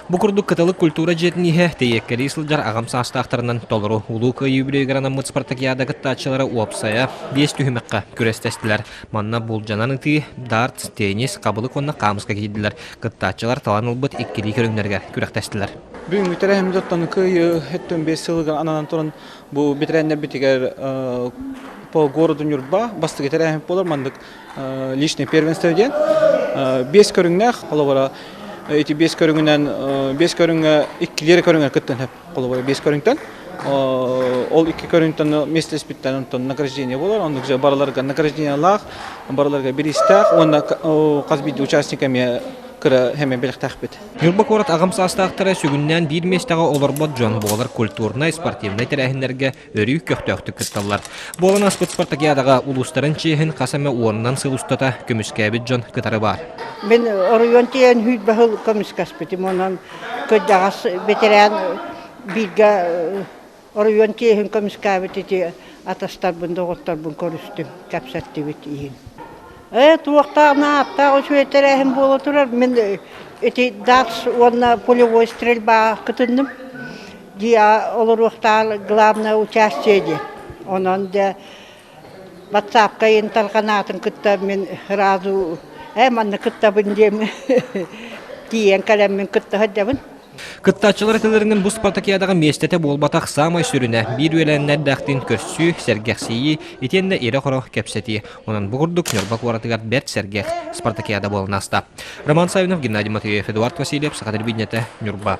Бу курдук Кыталык культура дьиэтин иһэ тэйиэккэлии сылдьар аҕам саастаахтарынан толору Улуу Кыайыы үбүлүөйүгэр анаммыт спартакиада кыттааччылара уопсайа биэс түһүмэххэ күрэстэстилэр. Манна булдьанан ытыы, дартс, теннис, хабылык уонна хаамыска киирдилэр. Кыттааччылар талан ылбыт иккилии көрүҥнэригэр күрэхтэстилэр. Бүгүҥҥү тэрээһиммит оттон Кыайыы 75 сылыгар ананан туран бу бэтэрээннэрбитигэр по городу Ньурба бастакы тэрээһин буолар. Маннык личное первенство диэн биэс көрүҥнээх холобура ити биэс көрүҥүнэн биэс көрүҥҥэ иккилиэри көрүҥэр кыттан сөп холобура биэс көрүҥтэн ол икки көрүҥтэн миэстэлэспиттэн онтон награждение буолар оннук же барыларга награждениелаах барыларга бириистээх уонна хас биирдии участник эмиэ кыра эмэ бэлэхтээхпит. Ньурба куорат аҕам саастаахтара сүгүннээн биир миэстэҕэ олорбот дьон буолар культурнай, спортивнай тэрээһиннэргэ өрүү көхтөөхтүк кытталлар. Буолан ааспыт спартакиадаҕа улуустарын чиэһин хас эмэ уонунан сыл устата көмүскээбит дьон кытары баар. Мин оройуон тиийэн сүүрбэ сыл көмүскэспитим, онон кырдьаҕас бэтэрээн бииргэ оройуон чиэһин көмүскээбит ити атастарбын, доҕотторбун көрүстүм, кэпсэттибит иһин. Ээ, туохтаах нааттаах үчүгэй тэрээһин буола турар. Мин ити дартс уонна полевой стрельбаҕа кытынным. Дии олоруохтаах главное участие диэн. Онон дьэ ватсапка тарҕанаатын кытта мин сразу ээ манна кыттабын диэм тиийэн кэлэммин кытта сылдьабын. Кыттааччылар этэлэринэн бу спартакиадаҕа миэстэтэ буолбатах саамай сүрүнэ биир үөлээннэрдээхтин көрсүү, сэргэхсийии итиэннэ ирэ-хоро кэпсэтии. Онон бу курдук Ньурба куоратыгар бэрт сэргэх спартакиада буолан ааста. Роман Савинов, Геннадий Матвеев, Эдуард Васильев, Саха телевидениетэ, Ньурба.